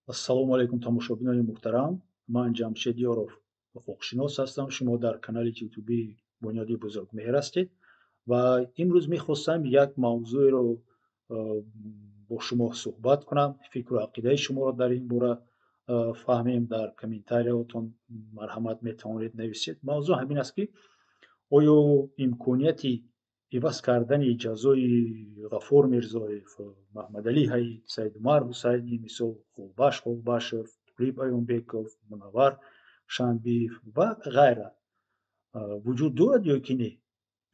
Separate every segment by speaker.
Speaker 1: Ассалому алайкум, тамошобинони муҳтарам. Ман Ҷамшед Ёров, ҳуқуқшинос ҳастам. Шумо дар канали ютубии Бунёди Бузургмеҳр ҳастед ва имрӯз мехостам як мавзӯеро бо шумо суҳбат кунам, фикру ақидаи шуморо дар ин бора фаҳмем. Дар комментарияотон марҳамат, метавонед нависед. Мавзӯъ ҳамин аст, ки оё имконияти иваз кардани ҷазои Ғафур Мирзоев, Маҳмадалӣ Ҳаид, Саидумар Ҳусайнӣ, мисол, Холбаш Холбашев, Тулиб Аюнбеков, Мунаввар Шамбиев ва ғайра вуҷуд дорад ё ки не?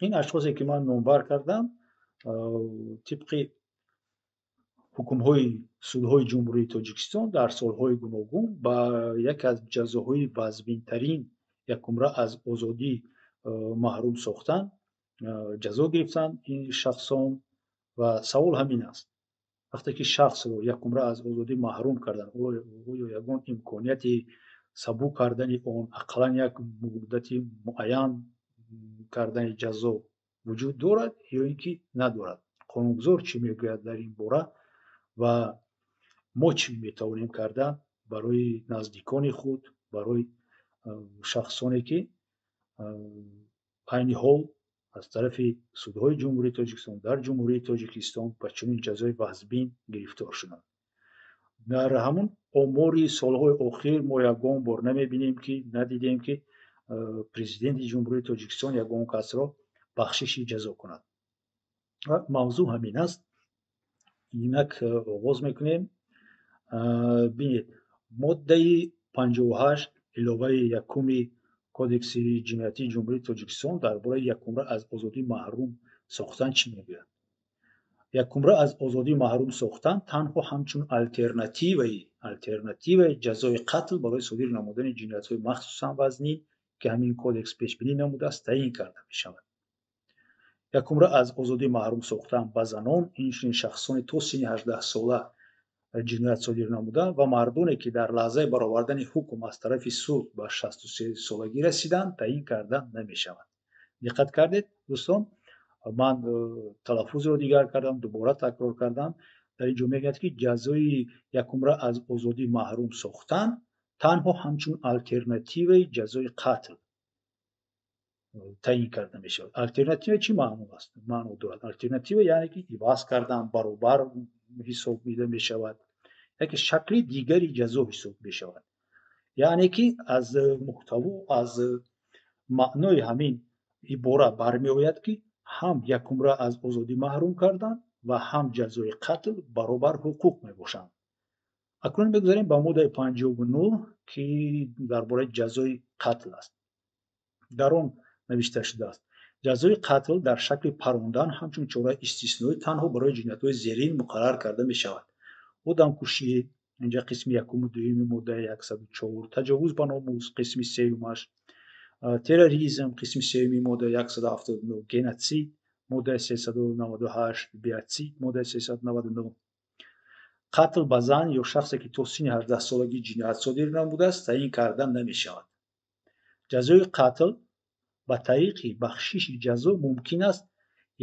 Speaker 1: Ин ашхосе, ки ман номбар кардам, тибқи ҳукмҳои судҳои Ҷумҳурии Тоҷикистон дар солҳои гуногун ба яке аз ҷазоҳои вазминтарин, якумра аз озодӣ маҳрум сохтан, ҷазо гирифтанд ин шахсон. Ва савол ҳамин аст: вақте ки шахсро якумра аз озодӣ маҳрум кардан, оё ягон имконияти сабук кардани он, ақаллан як муддати муайян кардани ҷазо вуҷуд дорад ё ин ки надорад? Қонунгузор чӣ мегӯяд дар ин бора ва мо чӣ метавонем карда барои наздикони худ, барои шахсоне, ки айни ҳол аз тарафи судҳои Ҷумҳурии Тоҷикистон дар Ҷумҳурии Тоҷикистон ба чунин ҷазои вазмин гирифтор шуданд? Дар ҳамун омори солҳои охир мо ягон бор намебинем, ки надидем, ки Президенти Ҷумҳурии Тоҷикистон ягон касро бахшиши ҷазо кунад. Ва мавзӯъ ҳамин аст. Инак оғоз мекунем. Бинед, моддаи 58 иловаи якуми Кодекси ҷиноятии Ҷумҳурии Тоҷикистон дар бораи якумра аз озодӣ маҳрум сохтан чӣ мегӯяд? Якумра аз озодӣ маҳрум сохтан танҳо ҳамчун алтернативаи ҷазои қатл барои содир намудани ҷиноятҳои махсусан вазнин, ки ҳамин кодекс пешбинӣ намудааст, таъин карда мешавад. Якумра аз озодӣ маҳрум сохтан ба занон, инчунин шахсони то синни 18 сола ҷиноят содир намуда ва мардоне, ки дар лаҳзаи баровардани ҳукм аз тарафи суд ба 63 солагӣ расиданд, таъин карда намешавад. Диққат кардед, дӯстон, ман талаффузро дигар кардам, дубора такрор кардам. Дар ин ҷо мегӯяд, ки ҷазои якумра аз озодӣ маҳрум сохтан танҳо ҳамчун алтернативаи ҷазои қатл таъин карда мешавад. Алтернатива чӣ маъно аст, маъно дорад? Алтернатива яъне ки иваз кардан, баробар ҳисоб дида мешавад, яке шакли дигари ҷазо ҳисоб мешавад. Яъне ки аз муҳтаво, аз маънои ҳамин ибора бармеояд, ки ҳам якумра аз озодӣ маҳрум кардан ва ҳам ҷазои қатл баробар ҳуқуқ мебошанд. Акнун мегузарем ба моддаи 59, ки дар бораи ҷазои қатл аст. Дар он навишта шудааст: ҷазои қатл дар шакли парондан ҳамчун чораи истисноӣ танҳо барои ҷиноятҳои зерин муқаррар карда мешавад: одамкушӣ, инҷа қисми якуму дуюми моддаи 104, таҷовуз ба номус, қисми сеюмаш, терроризм, қисми сеюми моддаи 179, геноцид, моддаи 398, биоцид, моддаи 399. Қатл ба зан ё шахсе, ки то синни 18 солагӣ ҷиноят содир намудааст, таъин карда намешавад. Ҷазои қатл ба тариқи бахшиши ҷазо мумкин аст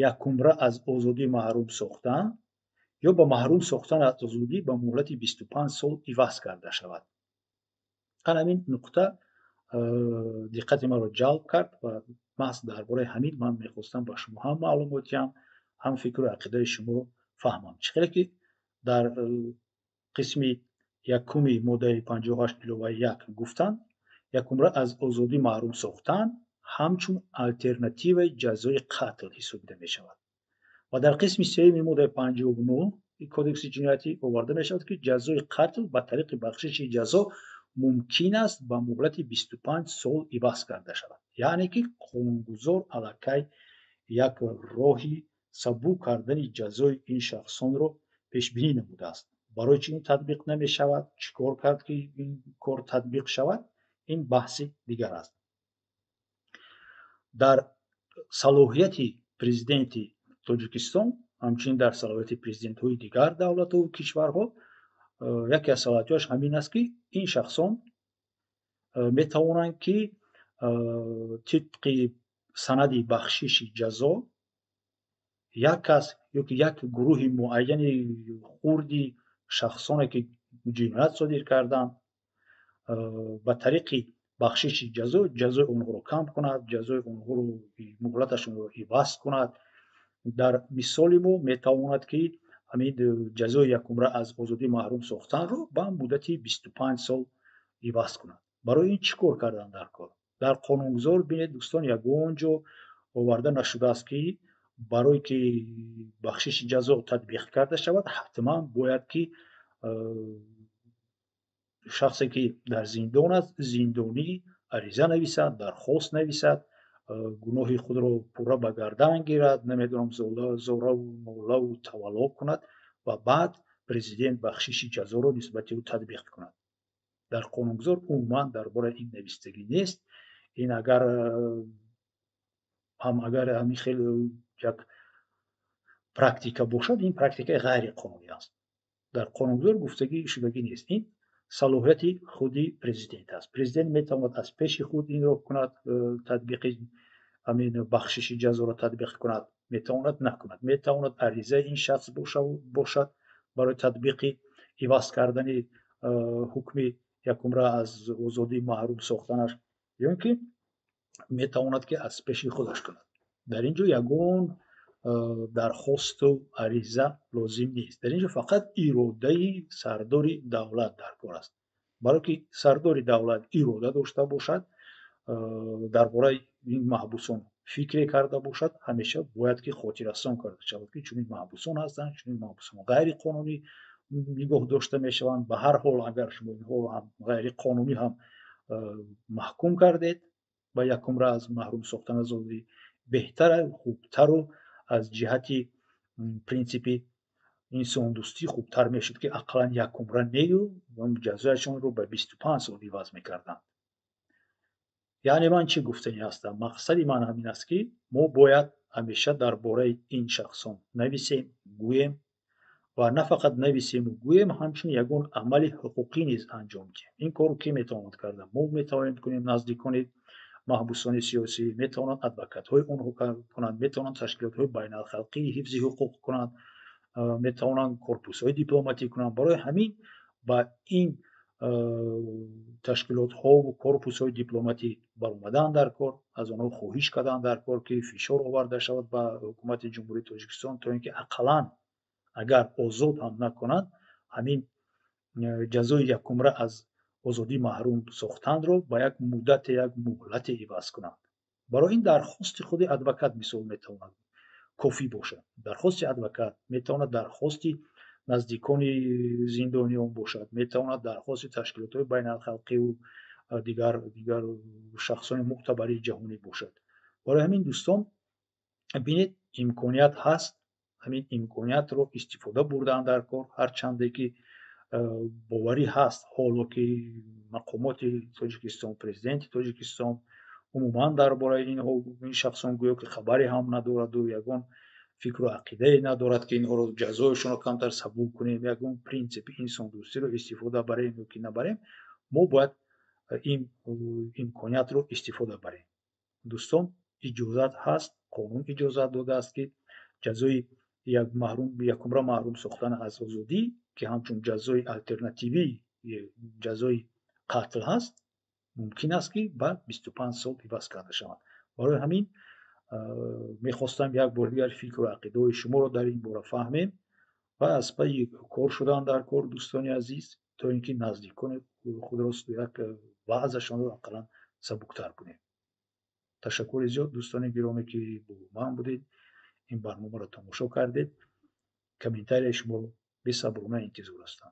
Speaker 1: якумра аз озодӣ маҳрум сохтан ё ба маҳрум сохтан аз озодӣ ба муҳлати 25 сол иваз карда шавад. Ана ҳамин нуқта диққати маро ҷалб кард ва маҳз дар бораи ҳамин ман мехостам ба шумо ҳам маълумот диҳам, ҳам фикру ақидаи шуморо фаҳмам. Чӣ хеле ки дар қисми якуми моддаи 58 иловаи як гуфтанд, якумра аз озодӣ маҳрум сохтан ҳамчун алтернативаи ҷазои қатл ҳисобида мешавад ва дар қисми сеюми моддаи 59 Кодекси ҷиноятӣ оварда мешавад, ки ҷазои қатл ба тариқи бахшиши ҷазо мумкин аст ба муҳлати 25 сол иваз карда шавад. Яъне ки қонунгузор аллакай як роҳи сабук кардани ҷазои ин шахсонро пешбинӣ намудааст. Барои чӣ ин татбиқ намешавад, чӣ кор кард, ки ин кор татбиқ шавад, ин баҳси дигар аст. Дар салоҳияти Президенти Тоҷикистон, ҳамчунин дар салоҳияти президентҳои дигар давлатҳову кишварҳо, яке аз салоҳиятҳояш ҳамин аст, ки ин шахсон метавонанд, ки тибқи санади бахшиши ҷазо як кас ё ки як гурӯҳи муайяни хурди шахсоне, ки ҷиноят содир карданд, ба тариқи бахшиши ҷазо ҷазои онҳоро кам кунад, ҷазои онҳоро, муҳлаташонро иваз кунад. Дар мисоли мо метавонад, ки ҳамин ҷазои якумра аз озодӣ маҳрум сохтанро ба муддати 25 сол иваз кунад. Барои ин чӣ кор кардан дар кор? Дар қонунгузор, бинед, дӯстон, ягон ҷо оварда нашудааст, ки барое ки бахшиши ҷазо татбиқ карда шавад, ҳатман бояд, ки шахсе, ки дар зиндон аст, зиндонӣ ариза нависад, дархост нависад, гуноҳи худро пурра ба гардан гирад, намедонам, зораву нолаву тавалло кунад ва баъд президент бахшиши ҷазоро нисбати ӯ татбиқ кунад. Дар қонунгузор умуман дар бораи ин навистагӣ нест. Ин агар ҳам, агар ҳамин хел як практика бошад, ин практикаи ғайриқонунӣ аст. Дар қонунгузор гуфтагӣ шудагӣ нест. Ин салоҳияти худи президент аст. Президент метавонад аз пеши худ инро кунад, татбиқи ҳамин бахшиши ҷазоро татбиқ кунад, метавонад накунад. Метавонад аризаи ин шахс бошад барои татбиқи иваз кардани ҳукми якумра аз озодӣ маҳрум сохтанаш, ё ин ки метавонад, ки аз пеши худаш кунад. Дар ин ҷо ягон дархосту ариза лозим нест. Дар ин ҷо фақат иродаи сардори давлат дар кор аст. Барое ки сардори давлат ирода дошта бошад, дар бораи ин маҳбусон фикре карда бошад, ҳамеша бояд, ки хотиррасон карда шавад, ки чунин маҳбусон ҳастанд, чунин маҳбусон ғайриқонунӣ нигоҳ дошта мешаванд. Ба ҳар ҳол, агар шумо инҳоро ҳам ғайриқонунӣ ҳам маҳкум кардед ба якумра аз маҳрум сохтан аз озодӣ, беҳтара, хубтару аз ҷиҳати принсипи инсондӯстӣ хубтар мешуд, ки ақаллан якумра нею ҷазояшонро ба 25 сол иваз мекарданд. Яъне ман чӣ гуфтанӣ ҳастам? Мақсади ман ҳамин аст, ки мо бояд ҳамеша дар бораи ин шахсон нависем, гӯем ва на фақат нависему гӯем, ҳамчунин ягон амали ҳуқуқӣ низ анҷом диҳем. Ин корро кӣ метавонад карда? Мо метавонем кунем, наздикони маҳбусони сиёсӣ метавонанд, адвокатҳои онҳо кунанд, метавонанд ташкилотҳои байналхалқии ҳифзи ҳуқуқ кунанд, метавонанд корпусҳои дипломатӣ кунанд. Барои ҳамин ба ин ташкилотҳову корпусҳои дипломатӣ баромадан дар кор, аз онҳо хоҳиш кардан дар кор, ки фишор оварда шавад ба ҳукумати Ҷумҳурии Тоҷикистон, то ин ки ақаллан агар озод ҳам накунанд, ҳамин ҷазои якумра аз озодӣ маҳрум сохтанро ба як муддате, як муҳлате иваз кунанд. Барои ин дархости худи адвокат, мисол, метавонад кофӣ бошад. Дархости адвокат метавонад, дархости наздикони зиндониён бошад, метавонад дархости ташкилотҳои байналхалқиву дигар шахсони мӯътабари ҷаҳонӣ бошад. Барои ҳамин, дӯстон, бинед, имконият ҳаст, ҳамин имкониятро истифода бурдан дар кор. Ҳарчанде ки боварӣ ҳаст ҳоло, ки мақомоти Тоҷикистон, президенти Тоҷикистон умуман дар бораи инҳо, ин шахсон гӯё ки хабаре ҳам надораду ягон фикру ақидае надорад, ки инҳоро ҷазояшонро камтар сабук кунем, ягон принсипи инсондӯстиро истифода барем ё ки набарем. Мо бояд ин имкониятро истифода барем. Дӯстон, иҷозат ҳаст, қонун иҷозат додааст, ки ҷазои як маҳрум, якумра маҳрум сохтан аз озодӣ, ки ҳамчун ҷазои алтернативӣ ҷазои қатл ҳаст, мумкин аст, ки ба 25 сол иваз карда шавад. Барои ҳамин мехостам як бори дигар фикру ақидаҳои шуморо дар ин бора фаҳмем ва аз пайи кор шудан дар кор, дӯстони азиз, то ин ки наздикони худро як ваъзашонро ақаллан сабуктар кунем. Ташаккури зиёд, дӯстони гиромӣ, ки бо ман будед, ин барномаро тамошо кардед. Комментарияи шуморо бесаброна интизор ҳастам.